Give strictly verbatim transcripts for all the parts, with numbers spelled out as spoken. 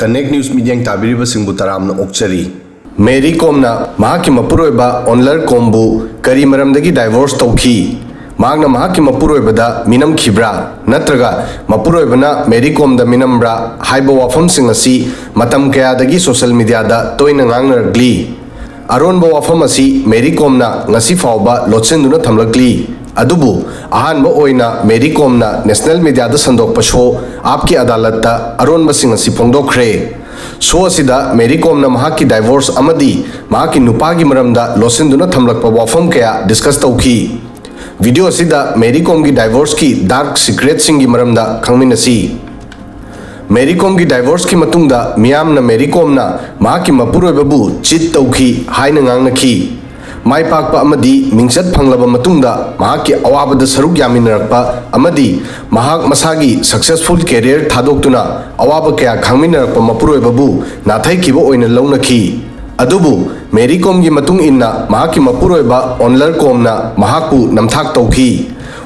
Connect News ꯃꯤꯠꯌꯦꯡ ꯇꯥꯕꯤꯔꯤꯕꯁꯤꯡꯕꯨ ꯇꯔꯥꯝꯅ ꯑꯣꯛꯆꯔꯤ꯫ ꯃꯦꯔꯤ ꯀꯣꯝꯅ ꯃꯍꯥꯛꯀꯤ ꯃꯄꯨꯔꯣꯏꯕ ꯑꯣꯟꯂꯔ ꯀꯣꯝꯕꯨ ꯀꯔꯤ ꯃꯔꯝꯗꯒꯤ ꯗꯥꯏꯚꯣꯔꯁ ꯇꯧꯈꯤ? ꯃꯍꯥꯛꯅ ꯃꯍꯥꯛꯀꯤ ꯃꯄꯨꯔꯣꯏꯕꯗ ꯃꯤꯅꯝꯈꯤꯕ꯭ꯔꯥ, ꯅꯠꯇ꯭ꯔꯒ ꯃꯄꯨꯔꯣꯏꯕꯅ ꯃꯦꯔꯤ ꯀꯣꯝꯗ ꯃꯤꯅꯝꯕ꯭ꯔꯥ ꯍꯥꯏꯕ ꯋꯥꯐꯝꯁꯤꯡ ꯑꯁꯤ ꯃꯇꯝ ꯀꯌꯥꯗꯒꯤ ꯁꯣꯁꯤꯌꯦꯜ ꯃꯤꯗꯤꯌꯥꯗ ꯇꯣꯏꯅ ꯉꯥꯡꯅꯔꯛꯂꯤ꯫ ꯑꯔꯣꯟꯕ ꯋꯥꯐꯝ ꯑꯁꯤ ꯃꯦꯔꯤ ꯀꯣꯝꯅ ꯉꯁꯤ ꯐꯥꯎꯕ ꯂꯣꯠꯁꯤꯟꯗꯨꯅ ꯊꯝꯂꯛꯂꯤ꯫ ꯑꯗꯨꯕꯨ ꯑꯍꯥꯟꯕ ꯑꯣꯏꯅ ꯃꯦꯔꯤ ꯀꯣꯝꯅ ꯅꯦꯁꯅꯦꯜ ꯃꯤꯗꯤꯌꯥꯗ ꯁꯟꯗꯣꯛꯄ ꯁꯣ ꯑꯥꯞꯀꯤ ꯑꯗꯥꯂꯠꯇ ꯑꯔꯣꯟꯕꯁꯤꯡ ꯑꯁꯤ ꯐꯣꯡꯗꯣꯛꯈ꯭ꯔꯦ꯫ ꯁꯣ ꯑꯁꯤꯗ ꯃꯦꯔꯤ ꯀꯣꯝꯅ ꯃꯍꯥꯛꯀꯤ ꯗꯥꯏꯚꯣꯔꯁ ꯑꯃꯗꯤ ꯃꯍꯥꯛꯀꯤ ꯅꯨꯄꯥꯒꯤ ꯃꯔꯝꯗ ꯂꯣꯠꯁꯤꯟꯗꯨꯅ ꯊꯝꯂꯛꯄ ꯋꯥꯐꯝ ꯀꯌꯥ ꯗꯤꯁꯀꯁ ꯇꯧꯈꯤ꯫ ꯚꯤꯗꯤꯑꯣ ꯑꯁꯤꯗ ꯃꯦꯔꯤ ꯀꯣꯝꯒꯤ ꯗꯥꯏꯚꯣꯔꯁꯀꯤ ꯗꯥꯔꯛ ꯁꯤꯀ꯭ꯔꯦꯠꯁꯤꯡꯒꯤ ꯃꯔꯝꯗ ꯈꯪꯃꯤꯟꯅꯁꯤ꯫ ꯃꯦꯔꯤ ꯀꯣꯝꯒꯤ ꯗꯥꯏꯚꯣꯔꯁꯀꯤ ꯃꯇꯨꯡꯗ ꯃꯤꯌꯥꯝꯅ ꯃꯦꯔꯤ ꯀꯣꯝꯅ ꯃꯍꯥꯛꯀꯤ ꯃꯄꯨꯔꯣꯏꯕꯕꯨ ꯆꯤꯠ ꯇꯧꯈꯤ ꯍꯥꯏꯅ ꯉꯥꯡꯅꯈꯤ꯫ ꯃꯥꯏ ꯄꯥꯛꯄ ꯑꯃꯗꯤ ꯃꯤꯡꯆꯠ ꯐꯪꯂꯕ ꯃꯇꯨꯡꯗ ꯃꯍꯥꯛꯀꯤ ꯑꯋꯥꯕꯗ ꯁꯔꯨꯛ ꯌꯥꯃꯤꯟꯅꯔꯛꯄ ꯑꯃꯗꯤ ꯃꯍꯥꯛ ꯃꯁꯥꯒꯤ ꯁꯛꯁꯦꯁꯐꯨꯜ ꯀꯦꯔꯤꯌꯔ ꯊꯥꯗꯣꯛꯇꯨꯅ ꯑꯋꯥꯕ ꯀꯌꯥ ꯈꯥꯡꯃꯤꯟꯅꯔꯛꯄ ꯃꯄꯨꯔꯣꯏꯕꯕꯨ ꯅꯥꯊꯩꯈꯤꯕ ꯑꯣꯏꯅ ꯂꯧꯅꯈꯤ꯫ ꯑꯗꯨꯕꯨ ꯃꯦꯔꯤ ꯀꯣꯝꯒꯤ ꯃꯇꯨꯡ ꯏꯟꯅ ꯃꯍꯥꯛꯀꯤ ꯃꯄꯨꯔꯣꯏꯕ ꯑꯣꯟꯂꯔ ꯀꯣꯝꯅ ꯃꯍꯥꯛꯄꯨ ꯅꯝꯊꯥꯛ ꯇꯧꯈꯤ꯫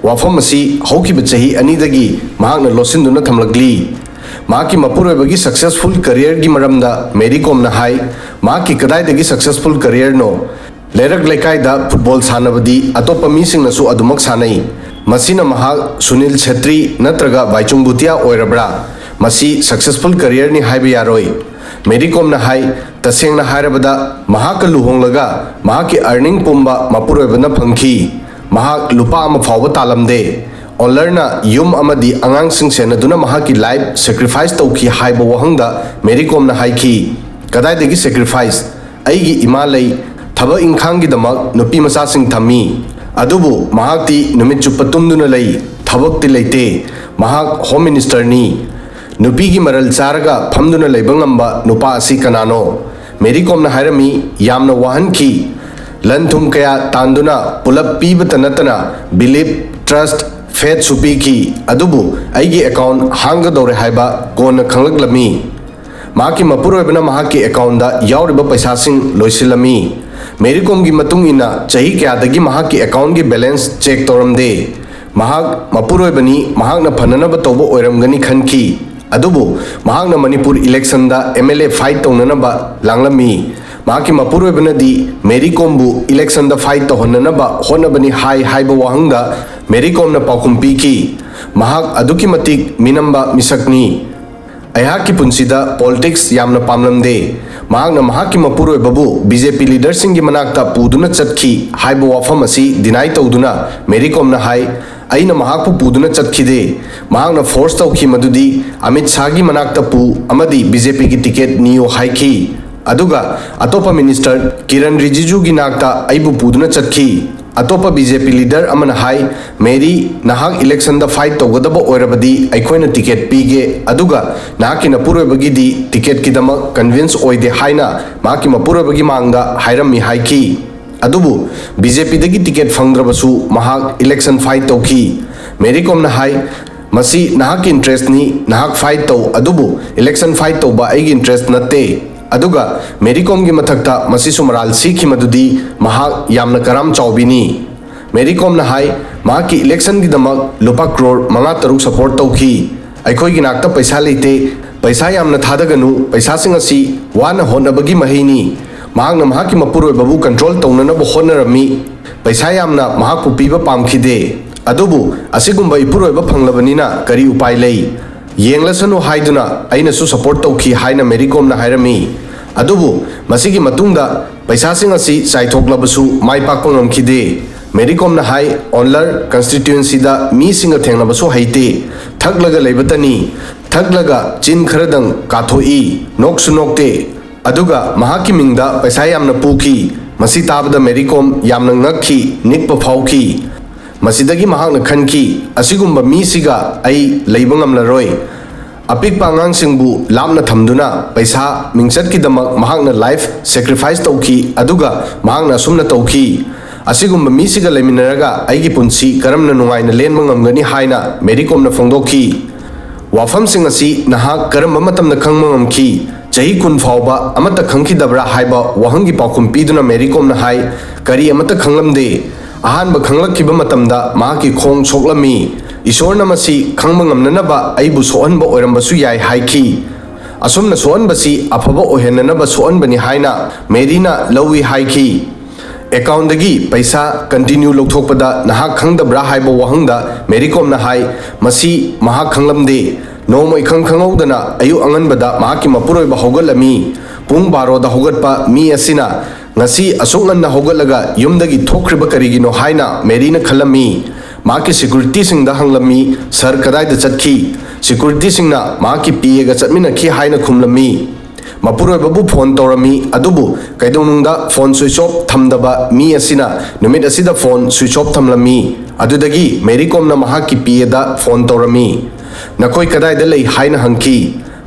ꯋꯥꯐꯝ ꯑꯁꯤ ꯍꯧꯈꯤꯕ ꯆꯍꯤ ꯑꯅꯤꯗꯒꯤ ꯃꯍꯥꯛꯅ ꯂꯣꯠꯁꯤꯟꯗꯨꯅ ꯊꯝꯂꯛꯂꯤ꯫ ꯃꯍꯥꯛꯀꯤ ꯃꯄꯨꯔꯣꯏꯕꯒꯤ ꯁꯛꯁꯦꯁꯐꯨꯜ ꯀꯦꯔꯤꯌꯔꯒꯤ ꯃꯔꯝꯗ ꯃꯦꯔꯤ ꯀꯣꯝꯅ ꯍꯥꯏ, ꯃꯍꯥꯛꯀꯤ ꯀꯗꯥꯏꯗꯒꯤ ꯁꯛꯁꯦꯁꯐꯨꯜ ꯀꯦꯔꯤꯌꯔꯅꯣ? ꯂꯩꯔꯛ ꯂꯩꯀꯥꯏꯗ ꯐꯨꯠꯕꯣꯜ ꯁꯥꯟꯅꯕꯗꯤ ꯑꯇꯣꯞꯄ ꯃꯤꯁꯤꯡꯅꯁꯨ ꯑꯗꯨꯃꯛ ꯁꯥꯟꯅꯩ꯫ ꯃꯁꯤꯅ ꯃꯍꯥꯛ ꯁꯨꯅꯤꯜ ꯁꯦꯇ꯭ꯔꯤ ꯅꯠꯇ꯭ꯔꯒ ꯚꯥꯏꯆꯨꯡ ꯚꯨꯇꯤꯌꯥ ꯑꯣꯏꯔꯕ꯭ꯔꯥ? ꯃꯁꯤ ꯁꯛꯁꯦꯁꯐꯨꯜ ꯀꯦꯔꯤꯌꯔꯅꯤ ꯍꯥꯏꯕ ꯌꯥꯔꯣꯏ꯫ ꯃꯦꯔꯤ ꯀꯣꯝꯅ ꯍꯥꯏ, ꯇꯁꯦꯡꯅ ꯍꯥꯏꯔꯕꯗ ꯃꯍꯥꯛꯀ ꯂꯨꯍꯣꯡꯂꯒ ꯃꯍꯥꯛꯀꯤ ꯑꯔꯅꯤꯡ ꯄꯨꯝꯕ ꯃꯄꯨꯔꯣꯏꯕꯅ ꯐꯪꯈꯤ꯫ ꯃꯍꯥꯛ ꯂꯨꯄꯥ ꯑꯃ ꯐꯥꯎꯕ ꯇꯥꯜꯂꯝꯗꯦ꯫ ꯑꯣꯟꯂꯔꯅ ꯌꯨꯝ ꯑꯃꯗꯤ ꯑꯉꯥꯡꯁꯤꯡ ꯁꯦꯟꯅꯗꯨꯅ ꯃꯍꯥꯛꯀꯤ ꯂꯥꯏꯐ ꯁꯦꯀ꯭ꯔꯤꯐꯥꯏꯁ ꯇꯧꯈꯤ ꯍꯥꯏꯕ ꯋꯥꯍꯪꯗ ꯃꯦꯔꯤ ꯀꯣꯝꯅ ꯍꯥꯏꯈꯤ, "ꯀꯗꯥꯏꯗꯒꯤ ꯁꯦꯀ꯭ꯔꯤꯐꯥꯏꯁ? ꯑꯩꯒꯤ ꯏꯃꯥ ꯂꯩ, ꯊꯕꯛ ꯏꯪꯈꯥꯡꯒꯤꯗꯃꯛ ꯅꯨꯄꯤ ꯃꯆꯥꯁꯤꯡ ꯊꯝꯃꯤ꯫ ꯑꯗꯨꯕꯨ ꯃꯍꯥꯛꯇꯤ ꯅꯨꯃꯤꯠ ꯆꯨꯞꯄ ꯇꯨꯝꯗꯨꯅ ꯂꯩ, ꯊꯕꯛꯇꯤ ꯂꯩꯇꯦ꯫ ꯃꯍꯥꯛ ꯍꯣꯝ ꯃꯤꯅꯤꯁꯇꯔꯅꯤ꯫ ꯅꯨꯄꯤꯒꯤ ꯃꯔꯜ ꯆꯥꯔꯒ ꯐꯝꯗꯨꯅ ꯂꯩꯕ ꯉꯝꯕ ꯅꯨꯄꯥ ꯑꯁꯤ ꯀꯅꯥꯅꯣ?" ꯃꯦꯔꯤ ꯀꯣꯝꯅ ꯍꯥꯏꯔꯝꯃꯤ, "ꯌꯥꯝꯅ ꯋꯥꯍꯟꯈꯤ꯫ ꯂꯟ ꯊꯨꯝ ꯀꯌꯥ ꯇꯥꯟꯗꯨꯅ ꯄꯨꯂꯞ ꯄꯤꯕꯇ ꯅꯠꯇꯅ ꯕꯤꯂꯤꯞ, ꯇ꯭ꯔꯁꯠ, ꯐꯦꯠꯁꯨ ꯄꯤꯈꯤ꯫ ꯑꯗꯨꯕꯨ ꯑꯩꯒꯤ ꯑꯦꯀꯥꯎꯟ ꯍꯥꯡꯒꯗꯧꯔꯦ ꯍꯥꯏꯕ ꯀꯣꯟꯅ ꯈꯪꯂꯛꯂꯝꯃꯤ꯫" ꯃꯍꯥꯛꯀꯤ ꯃꯄꯨꯔꯣꯏꯕꯅ ꯃꯍꯥꯛꯀꯤ ꯑꯦꯀꯥꯎꯟꯗ ꯌꯥꯎꯔꯤꯕ ꯄꯩꯁꯥꯁꯤꯡ ꯂꯣꯏꯁꯤꯜꯂꯝꯃꯤ꯫ ꯃꯦꯔꯤ ꯀꯣꯝꯒꯤ ꯃꯇꯨꯡ ꯏꯟꯅ ꯆꯍꯤ ꯀꯌꯥꯗꯒꯤ ꯃꯍꯥꯛꯀꯤ ꯑꯦꯀꯥꯎꯟꯒꯤ ꯕꯦꯂꯦꯟꯁ ꯆꯦꯛ ꯇꯧꯔꯝꯗꯦ꯫ ꯃꯍꯥꯛ ꯃꯄꯨꯔꯣꯏꯕꯅꯤ, ꯃꯍꯥꯛꯅ ꯐꯅꯅꯕ ꯇꯧꯕ ꯑꯣꯏꯔꯝꯒꯅꯤ ꯈꯟꯈꯤ꯫ ꯑꯗꯨꯕꯨ ꯃꯍꯥꯛꯅ ꯃꯅꯤꯄꯨꯔ ꯏꯂꯦꯛꯁꯟꯗ ꯑꯦꯝ ꯑꯦꯜ ꯑꯦ ꯐꯥꯏꯠ ꯇꯧꯅꯅꯕ ꯂꯥꯡꯂꯝꯃꯤ꯫ ꯃꯍꯥꯛꯀꯤ ꯃꯄꯨꯔꯣꯏꯕꯅꯗꯤ ꯃꯦꯔꯤ ꯀꯣꯝꯕꯨ ꯏꯂꯦꯛꯁꯟꯗ ꯐꯥꯏꯠ ꯇꯧꯍꯟꯅꯅꯕ ꯍꯣꯠꯅꯕꯅꯤ ꯍꯥꯏ ꯍꯥꯏꯕ ꯋꯥꯍꯪꯗ ꯃꯦꯔꯤ ꯀꯣꯝꯅ ꯄꯥꯎꯈꯨꯝ ꯄꯤꯈꯤ, "ꯃꯍꯥꯛ ꯑꯗꯨꯛꯀꯤ ꯃꯇꯤꯛ ꯃꯤꯅꯝꯕ ꯃꯤꯁꯛꯅꯤ꯫ ꯑꯩꯍꯥꯛꯀꯤ ꯄꯨꯟꯁꯤꯗ ꯄꯣꯂꯤꯇꯤꯛꯁ ꯌꯥꯝꯅ ꯄꯥꯝꯂꯝꯗꯦ꯫ ꯃꯍꯥꯛꯅ ꯃꯍꯥꯛꯀꯤ ꯃꯄꯨꯔꯣꯏꯕꯕꯨ ꯕꯤ ꯖꯦ ꯄꯤ ꯂꯤꯗꯔꯁꯤꯡꯒꯤ ꯃꯅꯥꯛꯇ ꯄꯨꯗꯨꯅ ꯆꯠꯈꯤ ꯍꯥꯏꯕ ꯋꯥꯐꯝ ꯑꯁꯤ ꯗꯤꯅꯥꯏ ꯇꯧꯗꯨꯅ ꯃꯦꯔꯤ ꯀꯣꯝꯅ ꯍꯥꯏ, ꯑꯩꯅ ꯃꯍꯥꯛꯄꯨ ꯄꯨꯗꯨꯅ ꯆꯠꯈꯤꯗꯦ꯫ ꯃꯍꯥꯛꯅ ꯐꯣꯔꯁ ꯇꯧꯈꯤ ꯃꯗꯨꯗꯤ ꯑꯃꯤꯠ ꯁꯥꯍꯒꯤ ꯃꯅꯥꯛꯇ ꯄꯨ ꯑꯃꯗꯤ ꯕꯤ ꯖꯦ ꯄꯤꯒꯤ ꯇꯤꯀꯦꯠ ꯅꯤꯌꯨ ꯍꯥꯏꯈꯤ꯫ ꯑꯗꯨꯒ ꯑꯇꯣꯞꯄ ꯃꯤꯅꯤꯁꯇꯔ ꯀꯤꯔꯟ ꯔꯤꯖꯤꯖꯨꯒꯤ ꯅꯥꯛꯇ ꯑꯩꯕꯨ ꯄꯨꯗꯨꯅ ꯆꯠꯈꯤ꯫" ꯑꯇꯣꯞꯄ ꯕꯤ ꯖꯦ ꯄꯤ ꯂꯤꯗꯔ ꯑꯃꯅ ꯍꯥꯏ, "ꯃꯦꯔꯤ, ꯅꯍꯥꯛ ꯏꯂꯦꯛꯁꯟꯗ ꯐꯥꯏꯠ ꯇꯧꯒꯗꯕ ꯑꯣꯏꯔꯕꯗꯤ ꯑꯩꯈꯣꯏꯅ ꯇꯤꯀꯦꯠ ꯄꯤꯒꯦ, ꯑꯗꯨꯒ ꯅꯍꯥꯛꯀꯤ ꯅꯄꯨꯔꯣꯏꯕꯒꯤꯗꯤ ꯇꯤꯀꯦꯠꯀꯤꯗꯃꯛ ꯀꯟꯚꯤꯟꯁ ꯑꯣꯏꯗꯦ" ꯍꯥꯏꯅ ꯃꯍꯥꯛꯀꯤ ꯃꯄꯨꯔꯣꯏꯕꯒꯤ ꯃꯥꯡꯗ ꯍꯥꯏꯔꯝꯃꯤ ꯍꯥꯏꯈꯤ꯫ ꯑꯗꯨꯕꯨ ꯕꯤ ꯖꯦ ꯄꯤꯗꯒꯤ ꯇꯤꯀꯦꯠ ꯐꯪꯗ꯭ꯔꯕꯁꯨ ꯃꯍꯥꯛ ꯏꯂꯦꯛꯁꯟ ꯐꯥꯏꯠ ꯇꯧꯈꯤ꯫ ꯃꯦꯔꯤ ꯀꯣꯝꯅ ꯍꯥꯏ, "ꯃꯁꯤ ꯅꯍꯥꯛꯀꯤ ꯏꯟꯇꯔꯦꯁꯅꯤ, ꯅꯍꯥꯛ ꯐꯥꯏꯠ ꯇꯧ, ꯑꯗꯨꯕꯨ ꯏꯂꯦꯛꯁꯟ ꯐꯥꯏꯠ ꯇꯧꯕ ꯑꯩꯒꯤ ꯏꯟꯇꯔꯦꯁ ꯅꯠꯇꯦ꯫" ꯑꯗꯨꯒ ꯃꯦꯔꯤ ꯀꯣꯝꯒꯤ ꯃꯊꯛꯇ ꯃꯁꯤꯁꯨ ꯃꯔꯥꯜ ꯁꯤꯈꯤ ꯃꯗꯨꯗꯤ ꯃꯍꯥꯛ ꯌꯥꯝꯅ ꯀꯔꯥꯝ ꯆꯥꯎꯕꯤꯅꯤ꯫ ꯃꯦꯔꯤ ꯀꯣꯝꯅ ꯍꯥꯏ, ꯃꯍꯥꯛꯀꯤ ꯏꯂꯦꯛꯁꯟꯒꯤꯗꯃꯛ ꯂꯨꯄꯥ ꯀ꯭ꯔꯣꯔ ꯃꯉꯥ ꯇꯔꯨꯛ ꯁꯄꯣꯔꯠ ꯇꯧꯈꯤ꯫ "ꯑꯩꯈꯣꯏꯒꯤ ꯅꯥꯛꯇ ꯄꯩꯁꯥ ꯂꯩꯇꯦ꯫ ꯄꯩꯁꯥ ꯌꯥꯝꯅ ꯊꯥꯗꯒꯅꯨ, ꯄꯩꯁꯥꯁꯤꯡ ꯑꯁꯤ ꯋꯥꯅ ꯍꯣꯠꯅꯕꯒꯤ ꯃꯍꯩꯅꯤ꯫ ꯃꯍꯥꯛꯅ ꯃꯍꯥꯛꯀꯤ ꯃꯄꯨꯔꯣꯏꯕꯕꯨ ꯀꯟꯇ꯭ꯔꯣꯜ ꯇꯧꯅꯅꯕ ꯍꯣꯠꯅꯔꯝꯃꯤ꯫ ꯄꯩꯁꯥ ꯌꯥꯝꯅ ꯃꯍꯥꯛꯄꯨ ꯄꯤꯕ ꯄꯥꯝꯈꯤꯗꯦ꯫ ꯑꯗꯨꯕꯨ ꯑꯁꯤꯒꯨꯝꯕ ꯏꯄꯨꯔꯣꯏꯕ ꯐꯪꯂꯕꯅꯤꯅ ꯀꯔꯤ ꯎꯄꯥꯏ ꯂꯩ? ꯌꯦꯡꯂꯁꯅꯨ ꯍꯥꯏꯗꯨꯅ ꯑꯩꯅꯁꯨ ꯁꯄꯣꯔꯠ ꯇꯧꯈꯤ" ꯍꯥꯏꯅ ꯃꯦꯔꯤ ꯀꯣꯝꯅ ꯍꯥꯏꯔꯝꯃꯤ꯫ ꯑꯗꯨꯕꯨ ꯃꯁꯤꯒꯤ ꯃꯇꯨꯡꯗ ꯄꯩꯁꯥꯁꯤꯡ ꯑꯁꯤ ꯆꯥꯏꯊꯣꯛꯂꯕꯁꯨ ꯃꯥꯏ ꯄꯥꯛꯄ ꯉꯝꯈꯤꯗꯦ꯫ ꯃꯦꯔꯤ ꯀꯣꯝꯅ ꯍꯥꯏ, "ꯑꯣꯟꯂꯔ ꯀꯟꯁꯇꯤꯇ꯭ꯋꯦꯟꯁꯤꯗ ꯃꯤꯁꯤꯡꯒ ꯊꯦꯡꯅꯕꯁꯨ ꯍꯩꯇꯦ꯫ ꯊꯛꯂꯒ ꯂꯩꯕꯇꯅꯤ꯫ ꯊꯛꯂꯒ ꯆꯤꯟ ꯈꯔꯗꯪ ꯀꯥꯊꯣꯛꯏ, ꯅꯣꯛꯁꯨ ꯅꯣꯛꯇꯦ꯫ ꯑꯗꯨꯒ ꯃꯍꯥꯛꯀꯤ ꯃꯤꯡꯗ ꯄꯩꯁꯥ ꯌꯥꯝꯅ ꯄꯨꯈꯤ꯫" ꯃꯁꯤ ꯇꯥꯕꯗ ꯃꯦꯔꯤ ꯀꯣꯝ ꯌꯥꯝꯅ ꯉꯛꯈꯤ, ꯅꯤꯛꯄ ꯐꯥꯎꯈꯤ꯫ ꯃꯁꯤꯗꯒꯤ ꯃꯍꯥꯛꯅ ꯈꯟꯈꯤ, "ꯑꯁꯤꯒꯨꯝꯕ ꯃꯤꯁꯤꯒ ꯑꯩ ꯂꯩꯕ ꯉꯝꯂꯔꯣꯏ꯫ ꯑꯄꯤꯛꯄ ꯑꯉꯥꯡꯁꯤꯡꯕꯨ ꯂꯥꯞꯅ ꯊꯝꯗꯨꯅ ꯄꯩꯁꯥ, ꯃꯤꯡꯆꯠꯀꯤꯗꯃꯛ ꯃꯍꯥꯛꯅ ꯂꯥꯏꯐ ꯁꯦꯀ꯭ꯔꯤꯐꯥꯏꯁ ꯇꯧꯈꯤ, ꯑꯗꯨꯒ ꯃꯍꯥꯛꯅ ꯑꯁꯨꯝꯅ ꯇꯧꯈꯤ꯫ ꯑꯁꯤꯒꯨꯝꯕ ꯃꯤꯁꯤꯒ ꯂꯩꯃꯤꯟꯅꯔꯒ ꯑꯩꯒꯤ ꯄꯨꯟꯁꯤ ꯀꯔꯝꯅ ꯅꯨꯡꯉꯥꯏꯅ ꯂꯦꯟꯕ ꯉꯝꯒꯅꯤ?" ꯍꯥꯏꯅ ꯃꯦꯔꯤ ꯀꯣꯝꯅ ꯐꯣꯡꯗꯣꯛꯈꯤ꯫ ꯋꯥꯐꯝꯁꯤꯡ ꯑꯁꯤ ꯅꯍꯥꯛ ꯀꯔꯝꯕ ꯃꯇꯝꯗ ꯈꯪꯕ ꯉꯝꯈꯤ? ꯆꯍꯤ ꯀꯨꯟ ꯐꯥꯎꯕ ꯑꯃꯠꯇ ꯈꯪꯈꯤꯗꯕ꯭ꯔꯥ ꯍꯥꯏꯕ ꯋꯥꯍꯪꯒꯤ ꯄꯥꯎꯈꯨꯝ ꯄꯤꯗꯨꯅ ꯃꯦꯔꯤ ꯀꯣꯝꯅ ꯍꯥꯏ, "ꯀꯔꯤ ꯑꯃꯠꯇ ꯈꯪꯂꯝꯗꯦ꯫ ꯑꯍꯥꯟꯕ ꯈꯪꯂꯛꯈꯤꯕ ꯃꯇꯝꯗ ꯃꯍꯥꯛꯀꯤ ꯈꯣꯡ ꯁꯣꯛꯂꯝꯃꯤ꯫ "ꯏꯁꯣꯔꯅ ꯃꯁꯤ ꯈꯪꯕ ꯉꯝꯅꯅꯕ ꯑꯩꯕꯨ ꯁꯣꯛꯍꯟꯕ ꯑꯣꯏꯔꯝꯕꯁꯨ ꯌꯥꯏ" ꯍꯥꯏꯈꯤ꯫ ꯑꯁꯨꯝꯅ ꯁꯣꯛꯍꯟꯕꯁꯤ ꯑꯐꯕ ꯑꯣꯏꯍꯟꯅꯅꯕ ꯁꯣꯛꯍꯟꯕꯅꯤ ꯍꯥꯏꯅ ꯃꯦꯔꯤꯅ ꯂꯧꯏ ꯍꯥꯏꯈꯤ꯫ "ꯑꯦꯀꯥꯎꯟꯗꯒꯤ ꯄꯩꯁꯥ ꯀꯟꯇꯤꯅ꯭ꯌꯨ ꯂꯧꯊꯣꯛꯄꯗ ꯅꯍꯥꯛ ꯈꯪꯗꯕ꯭ꯔꯥ?" ꯍꯥꯏꯕ ꯋꯥꯍꯪꯗ ꯃꯦꯔꯤ ꯀꯣꯝꯅ ꯍꯥꯏ, "ꯃꯁꯤ ꯃꯍꯥꯛ ꯈꯪꯂꯝꯗꯦ꯫ ꯅꯣꯡꯃ ꯏꯈꯪ ꯈꯪꯍꯧꯗꯅ ꯑꯌꯨꯛ ꯑꯉꯟꯕꯗ ꯃꯍꯥꯛꯀꯤ ꯃꯄꯨꯔꯣꯏꯕ ꯍꯧꯒꯠꯂꯝꯃꯤ꯫ ꯄꯨꯡ ꯕꯥꯔꯣꯗ ꯍꯧꯒꯠꯄ ꯃꯤ ꯑꯁꯤꯅ ꯉꯁꯤ ꯑꯁꯨꯛ ꯉꯟꯅ ꯍꯧꯒꯠꯂꯒ ꯌꯨꯝꯗꯒꯤ ꯊꯣꯛꯈ꯭ꯔꯤꯕ ꯀꯔꯤꯒꯤꯅꯣ ꯍꯥꯏꯅ ꯃꯦꯔꯤꯅ ꯈꯜꯂꯝꯃꯤ꯫ ꯃꯍꯥꯛꯀꯤ ꯁꯦꯀ꯭ꯌꯨꯔꯤꯇꯤꯁꯤꯡꯗ ꯍꯪꯂꯝꯃꯤ, "ꯁꯥꯔ ꯀꯗꯥꯏꯗ ꯆꯠꯈꯤ?" ꯁꯦꯀ꯭ꯌꯨꯔꯤꯇꯤꯁꯤꯡꯅ ꯃꯍꯥꯛꯀꯤ ꯄꯤ ꯑꯦꯒ ꯆꯠꯃꯤꯟꯅꯈꯤ ꯍꯥꯏꯅ ꯈꯨꯝꯂꯝꯃꯤ꯫ ꯃꯄꯨꯔꯣꯏꯕꯕꯨ ꯐꯣꯟ ꯇꯧꯔꯝꯃꯤ, ꯑꯗꯨꯕꯨ ꯀꯩꯗꯧꯅꯨꯡꯗ ꯐꯣꯟ ꯁ꯭ꯋꯤꯆ ꯑꯣꯐ ꯊꯝꯗꯕ ꯃꯤ ꯑꯁꯤꯅ ꯅꯨꯃꯤꯠ ꯑꯁꯤꯗ ꯐꯣꯟ ꯁ꯭ꯋꯤꯆ ꯑꯣꯐ ꯊꯝꯂꯝꯃꯤ꯫ ꯑꯗꯨꯗꯒꯤ ꯃꯦꯔꯤ ꯀꯣꯝꯅ ꯃꯍꯥꯛꯀꯤ ꯄꯤ ꯑꯦꯗ ꯐꯣꯟ ꯇꯧꯔꯝꯃꯤ꯫ "ꯅꯈꯣꯏ ꯀꯗꯥꯏꯗ ꯂꯩ?" ꯍꯥꯏꯅ ꯍꯪꯈꯤ꯫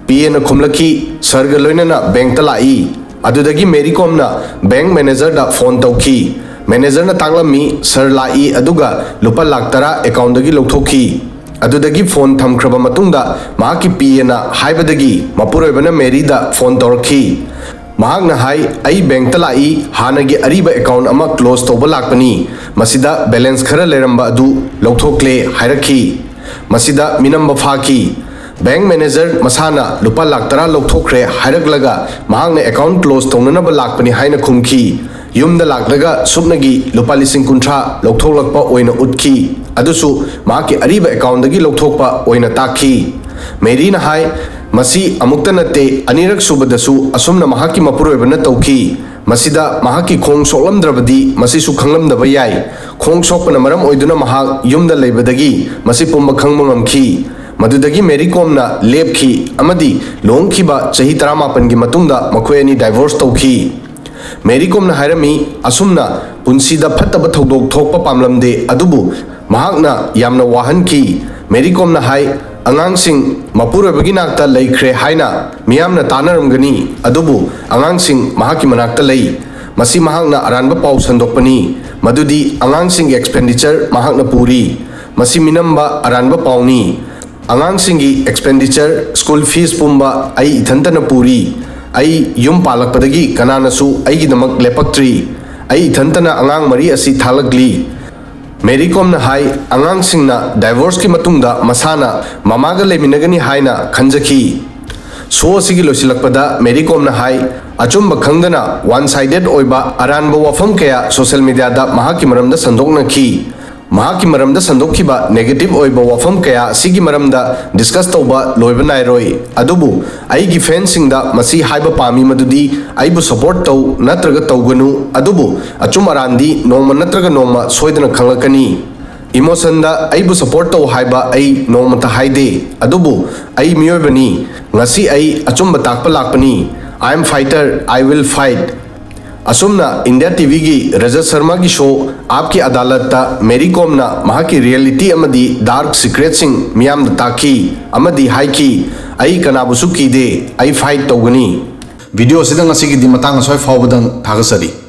ꯄꯤ ꯑꯦꯅ ꯈꯨꯝꯂꯛꯈꯤ, "ꯁꯥꯔꯒ ꯂꯣꯏꯅꯅ ꯕꯦꯡꯛꯇ ꯂꯥꯛꯏ"꯫ ꯑꯗꯨꯗꯒꯤ ꯃꯦꯔꯤ ꯀꯣꯝꯅ ꯕꯦꯡꯛ ꯃꯦꯅꯦꯖꯔꯗ ꯐꯣꯟ ꯇꯧꯈꯤ꯫ ꯃꯦꯅꯦꯖꯔꯅ ꯇꯥꯛꯂꯝꯃꯤ, "ꯁꯥꯔ ꯂꯥꯛꯏ, ꯑꯗꯨꯒ ꯂꯨꯄꯥ ꯂꯥꯈ ꯇꯔꯥ ꯑꯦꯀꯥꯎꯟꯗꯒꯤ ꯂꯧꯊꯣꯛꯈꯤ"꯫ ꯑꯗꯨꯗꯒꯤ ꯐꯣꯟ ꯊꯝꯈ꯭ꯔꯕ ꯃꯇꯨꯡꯗ ꯃꯍꯥꯛꯀꯤ ꯄꯤ ꯑꯦꯅ ꯍꯥꯏꯕꯗꯒꯤ ꯃꯄꯨꯔꯣꯏꯕꯅ ꯃꯦꯔꯤꯗ ꯐꯣꯟ ꯇꯧꯔꯛꯈꯤ꯫ ꯃꯍꯥꯛꯅ ꯍꯥꯏ, "ꯑꯩ ꯕꯦꯡꯛꯇ ꯂꯥꯛꯏ, ꯍꯥꯟꯅꯒꯤ ꯑꯔꯤꯕ ꯑꯦꯀꯥꯎꯟ ꯑꯃ ꯀ꯭ꯂꯣꯖ ꯇꯧꯕ ꯂꯥꯛꯄꯅꯤ, ꯃꯁꯤꯗ ꯕꯦꯂꯦꯟꯁ ꯈꯔ ꯂꯩꯔꯝꯕ ꯑꯗꯨ ꯂꯧꯊꯣꯛꯂꯦ" ꯍꯥꯏꯔꯛꯈꯤ꯫ ꯃꯁꯤꯗ ꯃꯤꯅꯝꯕ ꯐꯥꯈꯤ꯫ ꯕꯦꯡꯛ ꯃꯦꯅꯦꯖꯔ ꯃꯁꯥꯅ ꯂꯨꯄꯥ ꯂꯥꯈ ꯇꯔꯥ ꯂꯧꯊꯣꯛꯈ꯭ꯔꯦ ꯍꯥꯏꯔꯛꯂꯒ ꯃꯍꯥꯛꯅ ꯑꯦꯀꯥꯎꯟ ꯀ꯭ꯂꯣꯖ ꯇꯧꯅꯅꯕ ꯂꯥꯛꯄꯅꯤ ꯍꯥꯏꯅ ꯈꯨꯝꯈꯤ꯫ ꯌꯨꯝꯗ ꯂꯥꯛꯂꯒ ꯁꯨꯞꯅꯒꯤ ꯂꯨꯄꯥ ꯂꯤꯁꯤꯡ ꯀꯨꯟꯊ꯭ꯔꯥ ꯂꯧꯊꯣꯛꯂꯛꯄ ꯑꯣꯏꯅ ꯎꯠꯈꯤ, ꯑꯗꯨꯁꯨ ꯃꯍꯥꯛꯀꯤ ꯑꯔꯤꯕ ꯑꯦꯀꯥꯎꯟꯗꯒꯤ ꯂꯧꯊꯣꯛꯄ ꯑꯣꯏꯅ ꯇꯥꯛꯈꯤ꯫ ꯃꯦꯔꯤꯅ ꯍꯥꯏ, "ꯃꯁꯤ ꯑꯃꯨꯛꯇ ꯅꯠꯇꯦ, ꯑꯅꯤꯔꯛ ꯁꯨꯕꯗꯁꯨ ꯑꯁꯨꯝꯅ ꯃꯍꯥꯛꯀꯤ ꯃꯄꯨꯔꯣꯏꯕꯅ ꯇꯧꯈꯤ꯫ ꯃꯁꯤꯗ ꯃꯍꯥꯛꯀꯤ ꯈꯣꯡ ꯁꯣꯛꯂꯝꯗ꯭ꯔꯕꯗꯤ ꯃꯁꯤꯁꯨ ꯈꯪꯂꯝꯗꯕ ꯌꯥꯏ꯫ ꯈꯣꯡ ꯁꯣꯛꯄꯅ ꯃꯔꯝ ꯑꯣꯏꯗꯨꯅ ꯃꯍꯥꯛ ꯌꯨꯝꯗ ꯂꯩꯕꯗꯒꯤ ꯃꯁꯤ ꯄꯨꯝꯕ ꯈꯪꯕ ꯉꯝꯈꯤ"꯫ ꯃꯗꯨꯗꯒꯤ ꯃꯦꯔꯤ ꯀꯣꯝꯅ ꯂꯦꯞꯈꯤ ꯑꯃꯗꯤ ꯂꯨꯍꯣꯡꯈꯤꯕ ꯆꯍꯤ ꯇꯔꯥꯃꯥꯄꯟꯒꯤ ꯃꯇꯨꯡꯗ ꯃꯈꯣꯏ ꯑꯅꯤ ꯗꯥꯏꯚꯣꯔꯁ ꯇꯧꯈꯤ꯫ ꯃꯦꯔꯤ ꯀꯣꯝꯅ ꯍꯥꯏꯔꯝꯃꯤ, "ꯑꯁꯨꯝꯅ ꯄꯨꯟꯁꯤꯗ ꯐꯠꯇꯕ ꯊꯧꯗꯣꯛ ꯊꯣꯛꯄ ꯄꯥꯝꯂꯝꯗꯦ, ꯑꯗꯨꯕꯨ ꯃꯍꯥꯛꯅ ꯌꯥꯝꯅ ꯋꯥꯍꯟꯈꯤ"꯫ ꯃꯦꯔꯤ ꯀꯣꯝꯅ ꯍꯥꯏ, "ꯑꯉꯥꯡꯁꯤꯡ ꯃꯄꯨꯔꯣꯏꯕꯒꯤ ꯅꯥꯛꯇ ꯂꯩꯈ꯭ꯔꯦ ꯍꯥꯏꯅ ꯃꯤꯌꯥꯝꯅ ꯇꯥꯅꯔꯝꯒꯅꯤ, ꯑꯗꯨꯕꯨ ꯑꯉꯥꯡꯁꯤꯡ ꯃꯍꯥꯛꯀꯤ ꯃꯅꯥꯛꯇ ꯂꯩ꯫ ꯃꯁꯤ ꯃꯍꯥꯛꯅ ꯑꯔꯥꯟꯕ ꯄꯥꯎ ꯁꯟꯗꯣꯛꯄꯅꯤ꯫ ꯃꯗꯨꯗꯤ ꯑꯉꯥꯡꯁꯤꯡꯒꯤ ꯑꯦꯛꯁꯄꯦꯟꯗꯤꯆꯔ ꯃꯍꯥꯛꯅ ꯄꯨꯔꯤ꯫ ꯃꯁꯤ ꯃꯤꯅꯝꯕ ꯑꯔꯥꯟꯕ ꯄꯥꯎꯅꯤ꯫ ꯑꯉꯥꯡꯁꯤꯡꯒꯤ ꯑꯦꯛꯁꯄꯦꯟꯗꯤꯆꯔ, ꯁ꯭ꯀꯨꯜ ꯐꯤꯁ ꯄꯨꯝꯕ ꯑꯩ ꯏꯊꯟꯇꯅ ꯄꯨꯔꯤ꯫ ꯑꯩ ꯌꯨꯝ ꯄꯥꯜꯂꯛꯄꯗꯒꯤ ꯀꯅꯥꯅꯁꯨ ꯑꯩꯒꯤꯗꯃꯛ ꯂꯦꯞꯄꯛꯇ꯭ꯔꯤ꯫ ꯑꯩ ꯏꯊꯟꯇꯅ ꯑꯉꯥꯡ ꯃꯔꯤ ꯑꯁꯤ ꯊꯥꯛꯂꯛꯂꯤ"꯫ ꯃꯦꯔꯤ ꯀꯣꯝꯅ ꯍꯥꯏ, ꯑꯉꯥꯡꯁꯤꯡꯅ ꯗꯥꯏꯚꯣꯔꯁꯀꯤ ꯃꯇꯨꯡꯗ ꯃꯁꯥꯅ ꯃꯃꯥꯒ ꯂꯩꯃꯤꯟꯅꯒꯅꯤ ꯍꯥꯏꯅ ꯈꯟꯖꯈꯤ꯫ ꯁꯣ ꯑꯁꯤꯒꯤ ꯂꯣꯏꯁꯤꯜꯂꯛꯄꯗ ꯃꯦꯔꯤ ꯀꯣꯝꯅ ꯍꯥꯏ, ꯑꯆꯨꯝꯕ ꯈꯪꯗꯅ ꯋꯥꯟ ꯁꯥꯏꯗꯦꯠ ꯑꯣꯏꯕ ꯑꯔꯥꯟꯕ ꯋꯥꯐꯝ ꯀꯌꯥ ꯁꯣꯁꯤꯌꯦꯜ ꯃꯤꯗꯤꯌꯥꯗ ꯃꯍꯥꯛꯀꯤ ꯃꯔꯝꯗ ꯁꯟꯗꯣꯛꯅꯈꯤ꯫ ꯃꯍꯥꯛꯀꯤ ꯃꯔꯝꯗ ꯁꯟꯗꯣꯛꯈꯤꯕ ꯅꯦꯒꯦꯇꯤꯚ ꯑꯣꯏꯕ ꯋꯥꯐꯝ ꯀꯌꯥ ꯑꯁꯤꯒꯤ ꯃꯔꯝꯗ ꯗꯤꯁꯀꯁ ꯇꯧꯕ ꯂꯣꯏꯕ ꯅꯥꯏꯔꯣꯏ꯫ ꯑꯗꯨꯕꯨ ꯑꯩꯒꯤ ꯐꯦꯟꯁꯤꯡꯗ ꯃꯁꯤ ꯍꯥꯏꯕ ꯄꯥꯝꯃꯤ, ꯃꯗꯨꯗꯤ ꯑꯩꯕꯨ ꯁꯄꯣꯔꯠ ꯇꯧ ꯅꯠꯇ꯭ꯔꯒ ꯇꯧꯒꯅꯨ, ꯑꯗꯨꯕꯨ ꯑꯆꯨꯝ ꯑꯔꯥꯟꯗꯤ ꯅꯣꯡꯃ ꯅꯠꯇ꯭ꯔꯒ ꯅꯣꯡꯃ ꯁꯣꯏꯗꯅ ꯈꯪꯂꯛꯀꯅꯤ꯫ ꯏꯃꯣꯁꯟꯗ ꯑꯩꯕꯨ ꯁꯄꯣꯔꯠ ꯇꯧ ꯍꯥꯏꯕ ꯑꯩ ꯅꯣꯡꯃꯇ ꯍꯥꯏꯗꯦ, ꯑꯗꯨꯕꯨ ꯑꯩ ꯃꯤꯑꯣꯏꯕꯅꯤ꯫ ꯉꯁꯤ ꯑꯩ ꯑꯆꯨꯝꯕ ꯇꯥꯛꯄ ꯂꯥꯛꯄꯅꯤ꯫ I am fighter, I will fight꯫ ꯑꯁꯨꯝꯅ ꯏꯟꯗꯤꯌꯥ ꯇꯤꯚꯤꯒꯤ ꯔꯖꯠ ꯁꯔꯃꯒꯤ ꯁꯣ ꯑꯥꯞꯀꯤ ꯑꯗꯥꯂꯠꯇ ꯃꯦꯔꯤ ꯀꯣꯝꯅ ꯃꯍꯥꯛꯀꯤ ꯔꯤꯌꯦꯂꯤꯇꯤ ꯑꯃꯗꯤ ꯗꯥꯔꯛ ꯁꯤꯀ꯭ꯔꯦꯠꯁꯤꯡ ꯃꯤꯌꯥꯝꯗ ꯇꯥꯛꯈꯤ ꯑꯃꯗꯤ ꯍꯥꯏꯈꯤ, "ꯑꯩ ꯀꯅꯥꯕꯨꯁꯨ ꯀꯤꯗꯦ, ꯑꯩ ꯐꯥꯏꯠ ꯇꯧꯒꯅꯤ"꯫ ꯚꯤꯗꯤꯑꯣ ꯑꯁꯤꯗ ꯉꯁꯤꯒꯤꯗꯤ ꯃꯇꯥꯡ ꯑꯁ꯭ꯋꯥꯏ ꯐꯥꯎꯕꯗꯪ ꯊꯥꯒꯠꯆꯔꯤ꯫